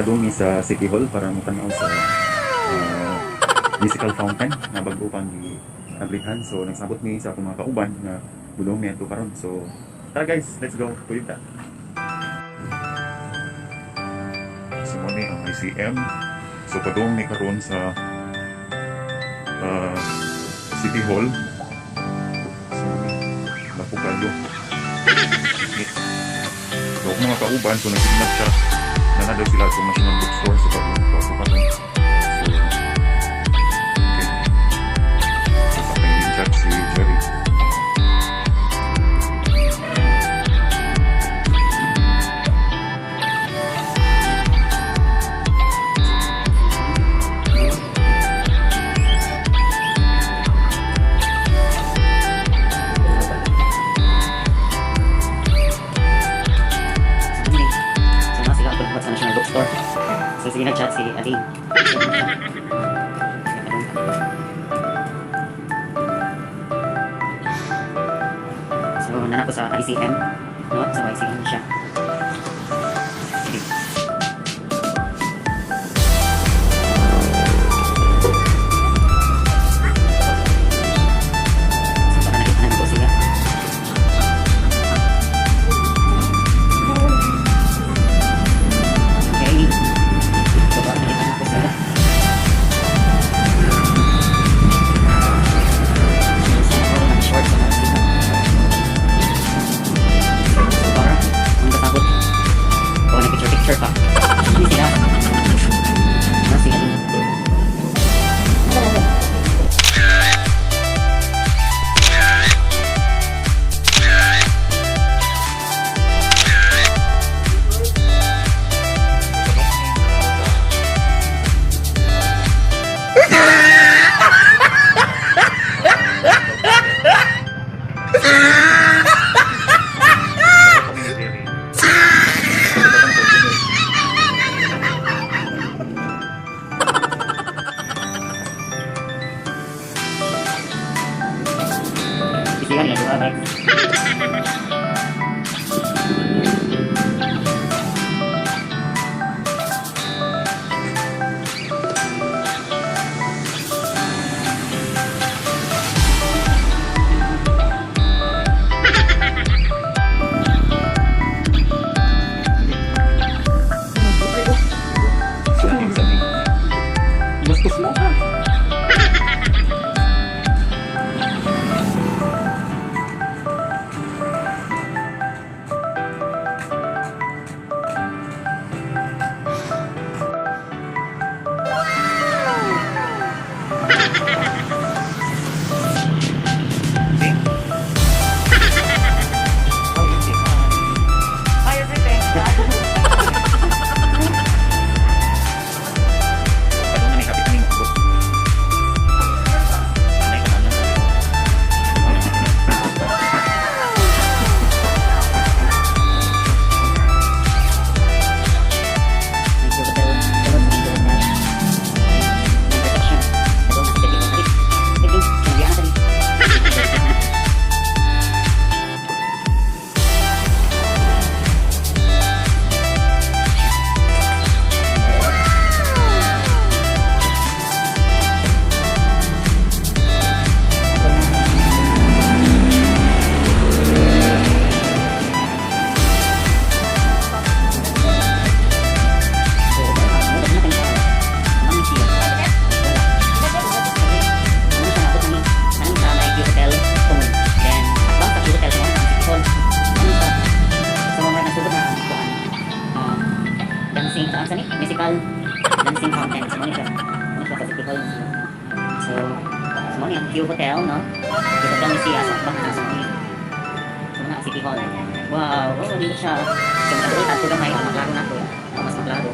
Padung mi sa City Hall para mutanaw sa musical fountain na bago pang gi-ablihan. So nagsabot mi sa akong mga kauban nga budong mi adto karon. So tara guys, let's go. Tuyog ta. So mo ni ang ICM. So padung mi karon sa City Hall. So lapo kayo. So akong mga kauban, so nagsignat siya. Nana daw sila sa National Bookstore. So padung ko ako karon. So okay. So sa aking chat si Jerry. So, na sila ang sa National Bookstore. So, sige, nag-chat si Aling. So, nana ko sa ICM. No? So, ICM siya. Sige. So, para nakita na ko sila. Okay. So, para nakita na ko sila. So, ako nag-short sa mga sila. So, para, ang kasabot. O, nag-picture-picture pa. Hindi sila. Ano sila? Sila nila, diba, Rex? Bastos mo ka. Hi, everything. Padung na may kapit kami maabot. Anay ka na. Dancing sa ni musical dancing fountain. So, mo ni siya sa City Hall. So, so mo ni ang Q Hotel, no? Q Hotel ni siya sa bang sa ni. So, na City Hall. Wow, oh, dito siya. So, mga doon, tatlo gamay, maklaro na to. Oh, mas maklaro.